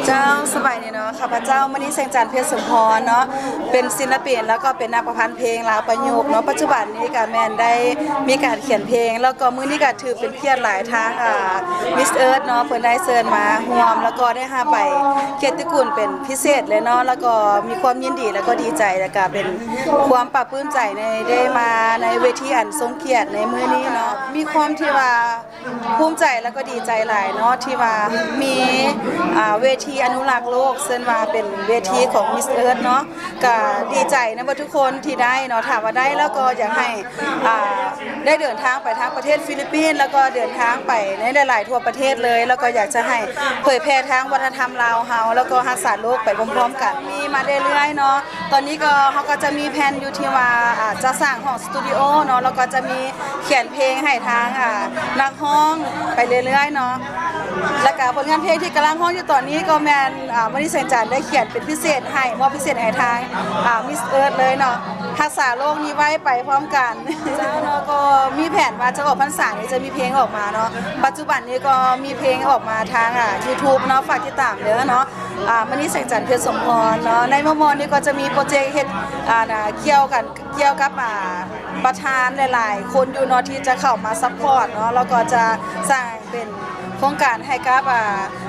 ເຈົ້າ ສະບາຍດີເນາະ ຂ້າພະເຈົ້າ ມະນີ ແສງຈັນ ເພັດສົມພອນເນາະ ເປັນສິນລະປິນ ແລ້ວກໍເປັນນັກປະພັນເພງລາວປະຍຸກເນາະ ປັດຈຸບັນນີ້ກະແມ່ນໄດ້ມີການຂຽນເພງ ແລ້ວກໍມື້ນີ້ກະຖືເປັນກຽດຫຼາຍ ທາງ ອາ Miss Earth ເນາະ ເພິ່ນໄດ້ເຊີນມາຮ່ວມ ແລ້ວກໍໄດ້ຮັບໃບກຽດຕິຄຸນເປັນພິເສດເລີຍເນາະ ແລ້ວກໍມີຄວາມຍິນດີ ແລ້ວກໍດີໃຈ ແລ້ວກະເປັນຄວາມປາບປຶ້ມໃຈໃນ ໄດ້ມາໃນເວທີອັນຊົງກຽດໃນມື້ນີ້ເນາະ ມີຄວາມທີ່ວ່າ ພູມໃຈແລ້ວກໍດີໃຈຫຼາຍເນາະ ທີ່ວ່າມີ ອາ ເວທີອະນຸລັກໂລກ ເຊິ່ງວ່າເປັນເວທີຂອງ Miss Earth ເນາະ ກະດີໃຈນຳເບິດທຸກຄົນທີ່ໄດ້ເນາະ ຖ້າວ່າໄດ້ແລ້ວກໍຢາກໃຫ້ ອາ ໄດ້ເດີນທາງໄປທາງປະເທດຟີລິບປິນ ແລ້ວກໍເດີນທາງໄປໃນຫຼາຍໆທົ່ວປະເທດເລີຍ ແລ້ວກໍຢາກຈະໃຫ້ເຜີຍແຜ່ທາງວັດທະນະທຳລາວເຮົາ ແລ້ວກໍຮັກສາໂລກໄປພ້ອມໆກັນ ມີມາເລື້ອຍໆເນາະ ຕອນນີ້ກໍ ເຮົາກໍຈະມີແຜນຢູ່ທີ່ວ່າ ອາ ຈະສ້າງຫ້ອງສະຕູດິໂອເນາະ ແລ້ວກໍຈະມີຂຽນເພງໃຫ້ທາງ ອາ ນັກຮ້ອງໄປເລື້ອຍໆເນາະ ແລ້ວກະຜົນງານເພງທີ່ກຳລັງຮ້ອງຢູ່ຕອນນີ້ກໍແມ່ນ ອາ ມະນີ ແສງຈັນ ໄດ້ຂຽນເປັນພິເສດໃຫ້ ມອບພິເສດໃຫ້ທາງ ອາ Miss Earth ເລີຍເນາະ ຮັກສາໂລກນີ້ໄວ້ໄປພ້ອມກັນ ເຈົ້າເນາະ ກໍມີແຜນວ່າຈະອອກພັນສານີ້ຈະມີເພງອອກມາເນາະ ປັດຈຸບັນນີ້ກໍມີເພງອອກມາທາງ ອາ YouTube ເນາະ ຝາກຕິດຕາມເດີເນາະ ອາ ມະນີ ແສງຈັນ ເພັດສົມພອນເນາະ ໃນມໍ່ໆນີ້ກໍຈະມີໂປຣເຈັກເຮັດ ອາ ນະ ກ່ຽວກັນ ກ່ຽວກັບ ອາ ປະທານຫຼາຍໆຄົນຢູ່ເນາະ ທີ່ຈະເຂົ້າມາຊັບພອດເນາະ ແລ້ວກໍຈະສ້າງເປັນໂຄງການໃຫ້ກັບ ອາ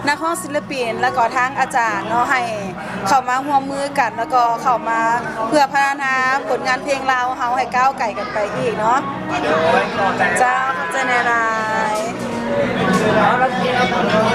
ນັກຮ້ອງສິນລະປິນ ແລ້ວກໍທາງອາຈານເນາະ ໃຫ້ເຂົ້າມາຮ່ວມມືກັນ ແລ້ວກໍເຂົ້າມາເພື່ອພັດທະນາຜົນງານເພງລາວເຮົາໃຫ້ກ້າວໄກກັນໄປອີກເນາະ ເຈົ້າ ຂອບໃຈຫຼາຍໆ.